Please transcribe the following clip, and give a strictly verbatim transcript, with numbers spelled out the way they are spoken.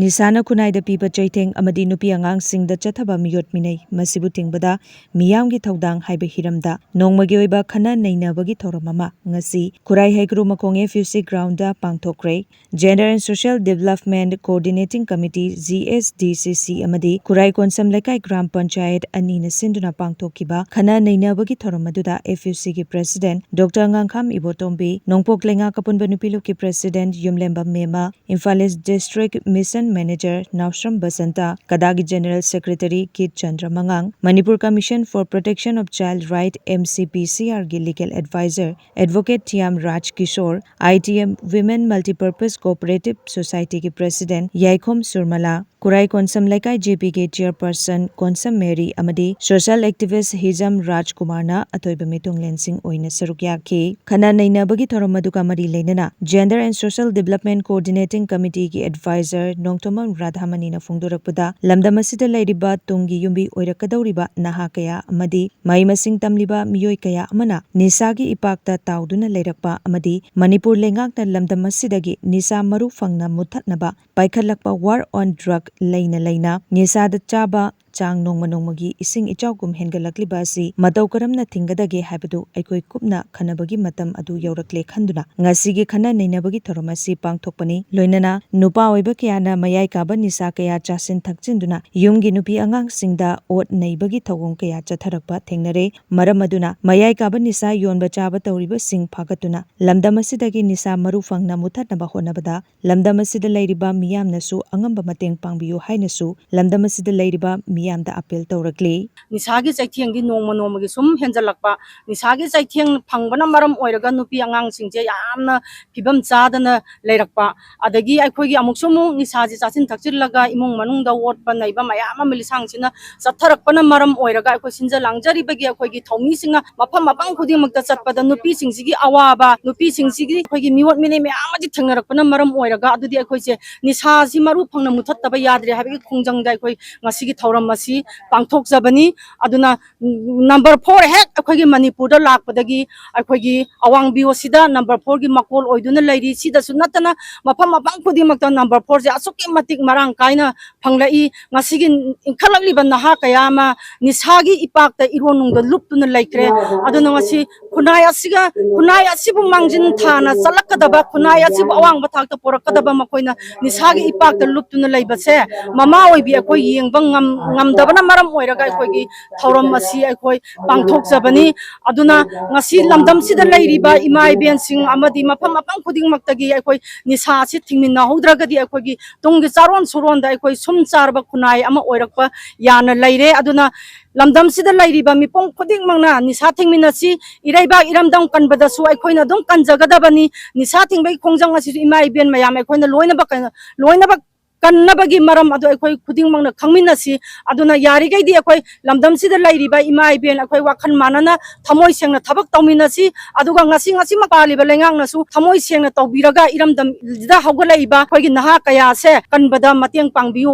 ꯅꯤꯁꯥꯅ ꯈꯨꯟꯅꯥꯏꯗ ꯄꯤꯕ ꯆꯩꯊꯦꯡ ꯑꯃꯗꯤ ꯅꯨꯄꯤ ꯑꯉꯥꯡꯁꯤꯡꯗ ꯆꯠꯊꯕ ꯃꯤꯑꯣꯠ ꯃꯤꯅꯩ, ꯃꯁꯤꯕꯨ ꯊꯤꯡꯕꯗ ꯃꯤꯌꯥꯝꯒꯤ ꯊꯧꯗꯥꯡ ꯍꯥꯏꯕ ꯍꯤꯔꯝꯗ ꯅꯣꯡꯃꯒꯤ ꯑꯣꯏꯕ ꯈꯟꯅ ꯅꯩꯅꯕꯒꯤ ꯊꯧꯔꯝ ꯑꯃ ꯉꯁꯤ ꯈꯨꯔꯥꯏ ꯍꯩꯀ꯭ꯔꯨ ꯃꯈꯣꯡ F U C ground the ꯄꯥꯡꯊꯣꯛꯈ꯭ꯔꯦ꯫ Gender and Social Development Coordinating Committee, G S D C C, ꯑꯃꯗꯤ ꯈꯨꯔꯥꯏ ꯀꯣꯟꯁꯝ ꯂꯩꯀꯥꯏ ꯒ꯭ꯔꯥꯝ ꯄꯟꯆꯥꯌꯠ ꯑꯅꯤꯅ ꯁꯤꯟꯗꯨꯅ ꯄꯥꯡꯊꯣꯛꯈꯤꯕ ꯈꯟꯅ ꯅꯩꯅꯕꯒꯤ ꯊꯧꯔꯝ ꯑꯗꯨꯗ F U C ꯒꯤ President Doctor ꯉꯥꯡꯈꯥꯝ ꯏꯕꯣꯇꯣꯝꯕꯤ, ꯅꯣꯡꯄꯣꯛ ꯂꯩꯉꯥꯛ ꯑꯄꯨꯟꯕ ꯅꯨꯄꯤ ꯂꯨꯞꯀꯤ President Yumlembam Mema, Imphal East District Mission Manager Naoshram Basanta, ꯀꯗꯥꯒꯤ General Secretary ꯀꯤꯠ ꯆꯟꯗ꯭ꯔ ꯃꯉꯥꯡ, Manipur Commission for Protection of Child Right, M C P C R ꯒꯤ Legal Advisor Advocate Thiyam Raj Kishor, I T M Women Multipurpose Cooperative Society ꯒꯤ President Yaikhom Surmala, Khurai Konsam Leikai J P ꯒꯤ Chairperson Konsam Mary ꯑꯃꯗꯤ social activist ꯍꯤꯖꯝ ꯔꯥꯖꯀꯨꯃꯥꯔꯅ ꯑꯊꯣꯏꯕ ꯃꯤꯊꯨꯡꯂꯦꯟꯁꯤꯡ ꯑꯣꯏꯅ ꯁꯔꯨꯛ ꯌꯥꯈꯤ꯫ ꯈꯟꯅ ꯅꯩꯅꯕꯒꯤ ꯊꯧꯔꯝ ꯑꯗꯨꯒ ꯃꯔꯤ ꯂꯩꯅꯅ Gender and Social Development Coordinating Committee ꯒꯤ Advisor ꯅꯣꯡꯊꯣꯝꯕꯝ ꯔꯥꯙꯥꯃꯅꯤꯅ ꯐꯣꯡꯗꯣꯔꯛꯄꯗ, ꯂꯝꯗꯝ ꯑꯁꯤꯗ ꯂꯩꯔꯤꯕ ꯇꯨꯡꯒꯤ ꯌꯨꯝꯕꯤ ꯑꯣꯏꯔꯛꯀꯗꯧꯔꯤꯕ ꯅꯍꯥ ꯀꯌꯥ ꯑꯃꯗꯤ ꯃꯍꯩ ꯃꯁꯤꯡ ꯇꯝꯂꯤꯕ ꯃꯤꯑꯣꯏ ꯀꯌꯥ ꯑꯃꯅ ꯅꯤꯁꯥꯒꯤ ꯏꯄꯥꯛꯇ ꯇꯥꯎꯗꯨꯅ ꯂꯩꯔꯛꯄ ꯑꯃꯗꯤ ꯃꯅꯤꯄꯨꯔ ꯂꯩꯉꯥꯛꯅ ꯂꯝꯗꯝ ꯑꯁꯤꯗꯒꯤ ꯅꯤꯁꯥ ꯃꯔꯨ ꯐꯪꯅ ꯃꯨꯠꯊꯠꯅꯕ ꯄꯥꯏꯈꯠꯂꯛꯄ War on Drug ꯂꯩꯅ ꯂꯩꯅ ꯅꯤꯁꯥꯗ ꯆꯥꯕ ꯆꯥꯡ ꯅꯣꯡꯃ ꯅꯣꯡꯃꯒꯤ ꯏꯁꯤꯡ ꯏꯆꯥꯎꯒꯨꯝ ꯍꯦꯟꯒꯠꯂꯛꯂꯤꯕ ꯑꯁꯤ ꯃꯇꯧ ꯀꯔꯝꯅ ꯊꯤꯡꯒꯗꯒꯦ ꯍꯥꯏꯕꯗꯨ ꯑꯩꯈꯣꯏ ꯀꯨꯞꯅ ꯈꯟꯅꯕꯒꯤ ꯃꯇꯝ ꯑꯗꯨ ꯌꯧꯔꯛꯂꯦ ꯈꯟꯗꯨꯅ ꯉꯁꯤꯒꯤ ꯈꯟꯅ ꯅꯩꯅꯕꯒꯤ ꯊꯧꯔꯝ ꯑꯁꯤ ꯄꯥꯡꯊꯣꯛꯄꯅꯤ꯫ ꯂꯣꯏꯅꯅ ꯅꯨꯄꯥ ꯑꯣꯏꯕ ꯀꯌꯥꯅ ꯃꯌꯥꯏ ꯀꯥꯕ ꯅꯤꯁꯥ ꯀꯌꯥ ꯆꯥꯁꯤꯟ ꯊꯛꯆꯤꯟꯗꯨꯅ ꯌꯨꯝꯒꯤ ꯅꯨꯄꯤ ꯑꯉꯥꯡꯁꯤꯡꯗ ꯑꯣꯠ ꯅꯩꯕꯒꯤ ꯊꯧꯑꯣꯡ ꯀꯌꯥ ꯆꯠꯊꯔꯛꯄ ꯊꯦꯡꯅꯔꯦ꯫ ꯃꯔꯝ ꯑꯗꯨꯅ ꯃꯌꯥꯏ ꯀꯥꯕ ꯅꯤꯁꯥ ꯌꯣꯟꯕ ꯆꯥꯕ ꯇꯧꯔꯤꯕꯁꯤꯡ ꯐꯥꯒꯠꯇꯨꯅ ꯂꯝꯗꯝ ꯑꯁꯤꯗꯒꯤ ꯅꯤꯁꯥ ꯃꯔꯨ ꯐꯪꯅ ꯃꯨꯠꯊꯠꯅꯕ ꯍꯣꯠꯅꯕꯗ ꯂꯝꯗꯝ ꯑꯁꯤꯗ ꯂꯩꯔꯤꯕ ꯃꯤꯌꯥꯝꯅꯁꯨ ꯑꯉꯝꯕ ꯃꯇꯦꯡ ꯄꯥꯡꯕꯤꯌꯨ ꯍꯥꯏꯅꯁꯨ ꯂꯝꯗꯝ ꯑꯁꯤꯗ ꯂꯩꯔꯤꯕ ꯃꯤꯌꯥꯝꯗ appeal ꯇꯧꯔꯛꯂꯤ꯫ ꯅꯤꯁꯥꯒꯤ ꯆꯩꯊꯦꯡꯗꯤ ꯅꯣꯡꯃ ꯅꯣꯡꯃꯒꯤ ꯁꯨꯝ ꯍꯦꯟꯖꯜꯂꯛꯄ, ꯅꯤꯁꯥꯒꯤ ꯆꯩꯊꯦꯡ ꯐꯪꯕꯅ ꯃꯔꯝ ꯑꯣꯏꯔꯒ ꯅꯨꯄꯤ ꯑꯉꯥꯡꯁꯤꯡꯁꯦ ꯌꯥꯝꯅ ꯐꯤꯕꯝ ꯆꯥꯗꯅ ꯂꯩꯔꯛꯄ, ꯑꯗꯒꯤ ꯑꯩꯈꯣꯏꯒꯤ ꯑꯃꯨꯛꯁꯨ ꯑꯃꯨꯛ ꯅꯤꯁꯥꯁꯦ ꯆꯥꯁꯤꯟ ꯊꯛꯆꯤꯜꯂꯒ ꯏꯃꯨꯡ ꯃꯅꯨꯡꯗ ꯑꯣꯠꯄ ꯅꯩꯕ ꯃꯌꯥꯝ ꯑꯃ ꯂꯤꯁꯥꯡꯁꯤꯟꯅ ꯆꯠꯊꯔꯛꯄꯅ ꯃꯔꯝ ꯑꯣꯏꯔꯒ ꯑꯩꯈꯣꯏ ꯁꯤꯟꯖ ꯂꯥꯡꯖꯔꯤꯕꯒꯤ ꯑꯩꯈꯣꯏꯒꯤ ꯊꯧꯃꯤꯁꯤꯡꯅ ꯃꯐꯝ ꯃꯐꯝ ꯈꯨꯗꯤꯡꯃꯛꯇ ꯆꯠꯄꯗ ꯅꯨꯄꯤꯁꯤꯡꯁꯤꯒꯤ ꯑꯋꯥꯕ, ꯅꯨꯄꯤꯁꯤꯡꯁꯤꯒꯤ ꯑꯩꯈꯣꯏꯒꯤ ꯃꯤꯑꯣꯠ ꯃꯤꯅꯩ ꯃꯌꯥꯝ ꯑꯃꯗꯤ ꯊꯦꯡꯅꯔꯛꯄꯅ ꯃꯔꯝ ꯑꯣꯏꯔꯒ ꯑꯗꯨꯗꯤ ꯑꯩꯈꯣꯏꯁꯦ ꯅꯤꯁꯥꯁꯤ ꯃꯔꯨ ꯐꯪꯅ ꯃꯨꯊꯠꯇꯕ ꯌꯥꯗ꯭ꯔꯦ ꯍꯥꯏꯕꯒꯤ ꯈꯣꯡꯖꯪꯗ ꯑꯩꯈꯣꯏ ꯉꯁꯤꯒꯤ ꯊꯧꯔꯝ ꯑꯁꯤ ꯄꯥꯡꯊꯣꯛꯆꯕꯅꯤ꯫ ꯑꯗꯨꯅ ꯅꯝꯕꯔ ꯐꯣꯔ ꯍꯦꯛ ꯑꯩꯈꯣꯏꯒꯤ ꯃꯅꯤꯄꯨꯔꯗ ꯂꯥꯛꯄꯗꯒꯤ ꯑꯩꯈꯣꯏꯒꯤ ꯑꯋꯥꯡ ꯕꯤꯌꯣꯁꯤꯗ ꯅꯝꯕꯔ ꯐꯣꯔꯒꯤ ꯃꯀꯣꯜ ꯑꯣꯏꯗꯨꯅ ꯂꯩꯔꯤ꯫ ꯁꯤꯗꯁꯨ ꯅꯠꯇꯅ ꯃꯐꯝ ꯃꯐꯝ ꯈꯨꯗꯤꯡꯃꯛꯇ ꯅꯝꯕꯔ ꯐꯣꯔꯁꯦ ꯑꯁꯨꯛꯀꯤ ꯃꯇꯤꯛ ꯃꯔꯥꯡ ꯀꯥꯏꯅ ꯐꯪꯂꯛꯏ꯫ ꯉꯁꯤꯒꯤ ꯏꯟꯈꯠꯂꯛꯂꯤꯕ ꯅꯍꯥ ꯀꯌꯥ ꯑꯃ ꯅꯤꯁꯥꯒꯤ ꯏꯄꯥꯛꯇ ꯏꯔꯣꯟꯅꯨꯡꯗ ꯂꯨꯞꯇꯨꯅ ꯂꯩꯈ꯭ꯔꯦ꯫ ꯑꯗꯨꯅ ꯉꯁꯤ ꯈꯨꯟꯅꯥꯏ ꯑꯁꯤꯒ, ꯈꯨꯟꯅꯥꯏ ꯑꯁꯤꯕꯨ ꯃꯥꯡꯖꯤꯟ ꯊꯥꯅ ꯆꯠꯂꯛꯀꯗꯕ, ꯈꯨꯟꯅꯥꯏ ꯑꯁꯤꯕꯨ ꯑꯋꯥꯡꯕ ꯊꯥꯛꯇ ꯄꯨꯔꯛꯀꯗꯕ ꯃꯈꯣꯏꯅ ꯅꯤꯁꯥꯒꯤ ꯏꯄꯥꯛꯇ ꯂꯨꯞꯇꯨꯅ ꯂꯩꯕꯁꯦ ꯃꯃꯥ ꯑꯣꯏꯕꯤ ꯑꯩꯈꯣꯏ ꯌꯦꯡꯕ ꯉꯝ-, ꯉꯝꯗꯕꯅ ꯃꯔꯝ ꯑꯣꯏꯔꯒ ꯑꯩꯈꯣꯏꯒꯤ ꯊꯧꯔꯝ ꯑꯁꯤ ꯑꯩꯈꯣꯏ ꯄꯥꯡꯊꯣꯛꯆꯕꯅꯤ꯫ ꯑꯗꯨꯅ ꯉꯁꯤ ꯂꯝꯗꯝꯁꯤꯗ ꯂꯩꯔꯤꯕ ꯏꯃꯥ ꯏꯕꯦꯟꯁꯤꯡ ꯑꯃꯗꯤ ꯃꯐꯝ ꯃꯐꯝ ꯈꯨꯗꯤꯡꯃꯛꯇꯒꯤ ꯑꯩꯈꯣꯏ ꯅꯤꯁꯥ ꯑꯁꯤ ꯊꯤꯡꯃꯤꯟꯅꯍꯧꯗ꯭ꯔꯒꯗꯤ ꯑꯩꯈꯣꯏꯒꯤ ꯇꯨꯡꯒꯤ ꯆꯥꯔꯣꯟ ꯁꯨꯔꯣꯟꯗ ꯑꯩꯈꯣꯏ ꯁꯨꯝ ꯆꯥꯔꯕ ꯈꯨꯟꯅꯥꯏ ꯑꯃ ꯑꯣꯏꯔꯛꯄ ꯌꯥꯅ ꯂꯩꯔꯦ꯫ ꯑꯗꯨꯅ ꯂꯝꯗꯝꯁꯤꯗ ꯂꯩꯔꯤꯕ ꯃꯤꯄꯨꯝ ꯈꯨꯗꯤꯡꯃꯛꯅ ꯅꯤꯁꯥ ꯊꯤꯡꯃꯤꯟꯅꯁꯤ, ꯏꯔꯩꯕꯥꯛ ꯏꯔꯝꯗꯝ ꯀꯟꯕꯗꯁꯨ ꯑꯩꯈꯣꯏꯅ ꯑꯗꯨꯝ ꯀꯟꯖꯒꯗꯕꯅꯤ꯫ ꯅꯤꯁꯥ ꯊꯤꯡꯕꯒꯤ ꯈꯣꯡꯖꯪ ꯑꯁꯤꯁꯨ ꯏꯃꯥ ꯏꯕꯦꯟ ꯃꯌꯥꯝ ꯑꯩꯈꯣꯏꯅ ꯂꯣꯏꯅꯃꯛ ꯀꯟ-, ꯂꯣꯏꯅꯃꯛ ꯀꯟꯅꯕꯒꯤ ꯃꯔꯝ ꯑꯗꯨ ꯑꯩꯈꯣꯏ ꯈꯨꯗꯤꯡꯃꯛꯅ ꯈꯪꯃꯤꯟꯅꯁꯤ꯫ ꯑꯗꯨꯅ ꯌꯥꯔꯤꯈꯩꯗꯤ ꯑꯩꯈꯣꯏ ꯂꯝꯗꯝꯁꯤꯗ ꯂꯩꯔꯤꯕ ꯏꯃꯥ ꯏꯕꯦꯟ ꯑꯩꯈꯣꯏ ꯋꯥꯈꯜ ꯃꯥꯟꯅꯅ ꯊꯃꯣꯏ ꯁꯦꯡꯅ ꯊꯕꯛ ꯇꯧꯃꯤꯟꯅꯁꯤ꯫ ꯑꯗꯨꯒ ꯉꯁꯤ, ꯉꯁꯤꯃꯛ ꯄꯥꯜꯂꯤꯕ ꯂꯩꯉꯥꯛꯅꯁꯨ ꯊꯃꯣꯏ ꯁꯦꯡꯅ ꯇꯧꯕꯤꯔꯒ ꯏꯔꯝꯗꯝꯁꯤꯗ ꯍꯧꯒꯠꯂꯛꯏꯕ ꯑꯩꯈꯣꯏꯒꯤ ꯅꯍꯥ ꯀꯌꯥꯁꯦ ꯀꯟꯕꯗ ꯃꯇꯦꯡ ꯄꯥꯡꯕꯤꯌꯨ꯫